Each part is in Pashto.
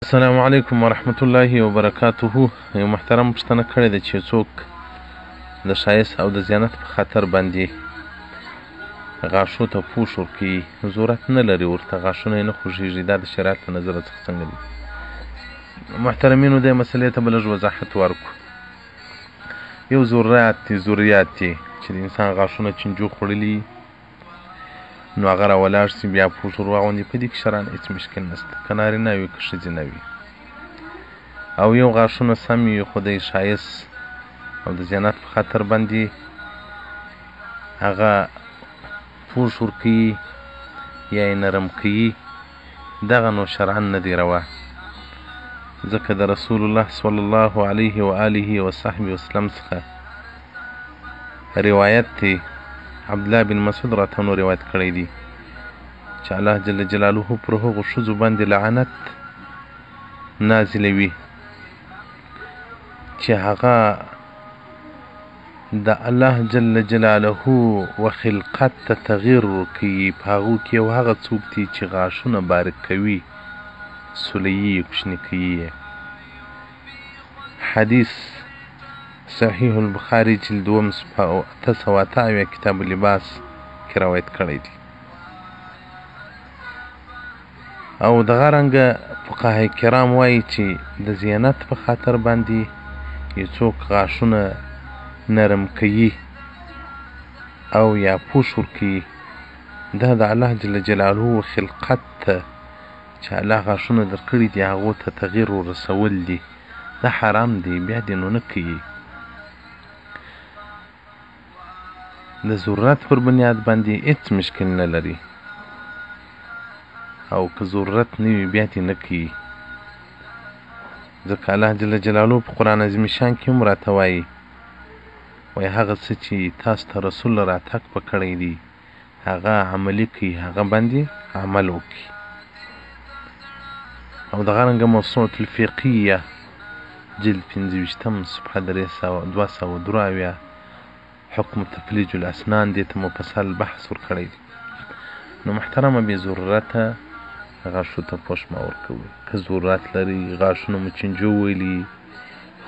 السلام علیکم ورحمت الله وبرکاته. یو محترم پوښتنه کړې ده چې څوک د ښایست او د زینت په خاطر باندې غاښو ته پوښ ورکوي، ضرورت نه لري ورته، غاښونه یې نه خوږېږي، دا د شریعت له نظره څخه څنګه دي؟ محترمینو دې مسئلې ته به لږ وضاحت ورکړو. یو ضرورت دی، ضروریات دي چې د انسان غاښونه چینجو خوړلي نو هغه راولاړ سي بیا پوښ ور واغوندي، په دې کښې شرعاً هېڅ مشکل نشته، که نارینه وي که ښځینه وي. او یو غاښونه سم وي خو د ښایست او د زینت په خاطر باندې هغه پوښ ورکوي یا یې نرم کوي، دغه نو شرعاً نه دی روا، ځکه د رسول الله صلی الله علیه و آله و صحبه وسلم څخه روایت دی، عبدالله بن مسعود راته نو روایت کړی دی چې الله جل جلاله پر هغو ښځو باندې لعنت نازلوي چې هغه د الله جل جلاله و خلقت ته تغییر ورکوي. په هغو کې یو هغه څوک دی چې غاښونه باریک کوي، سولوي یې، کوچني کوي یې. حدیث صحیح البخاري جلد دوم صفحه 878 کتاب اللباس کې روایت کړی دی. او دغه رنګه فقهای کرام وایي چې د زینت په خاطر باندې یو څوک غاښونه نرم کوي او یا پوښ ورکوي، دا د الله جل جلاله خلقت ته چې الله غاښونه درکړي دي هغو ته تغییر ورسول دي، دا حرام دی، بیا دې نو نه کوي. د ضرورت پر بنیاد باندې هېڅ مشکل نه لري، او که ضرورت نه وي بیا دې نه کوي، ځکه الله جل جلاله په قرآن عظیم شان کې هم راته وایي، وایي هغه څه چې تاسو ته رسول راتګ په کړی دی هغه عملي کوي، هغه باندې عمل وکړي. او دغه رنګه موسوعة الفقهیه جلد 25 صفحه 273 حکم تفلیج الاسنان دې ته مفصل بحث ورکړی دی. نو محترمه بې ضرورته غاښو ته پوښ مه ورکوئ، که ضرورت لرئ غاښونه مو چینجو ویلي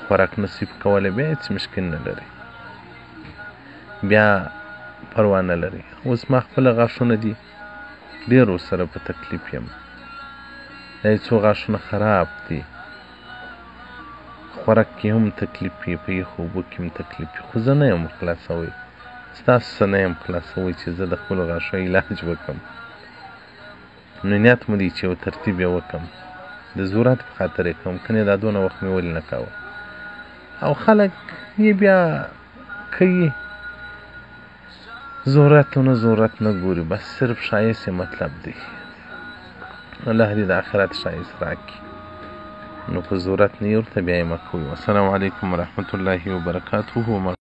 خوراک نسی کولی بیا هېڅ مشکل نه لري، بیا پروا نه لري. اوس ما خپله غاښونه دي ډېر ورسره په تکلیف یم، دا یو څو غاښونه خراب دي، خوراک کې هم تکلیف وي، په یخو اوبو کې هم تکلیف وي، خو زه نه یم خلاصوی، ستاسو څه نه یم خلاصوی چې زه د خپلو غاښو علاج وکړم. نو نیت مو دی چې یو ترتیب یې وکړم، د ضرورت په خاطر یې کوم، کنې دا دونه وخت مې ولې نه کاوه. او خلک یې بیا کوي ضرورت او نه ضرورت نه ګوري، بس صرف ښایست یې مطلب دی. الله دې د آخرت ښایست راکړي. نو که ضرورت نه وي ورته بیا یې مه کوئ. والسلام علیکم ورحمت الله وبرکاته.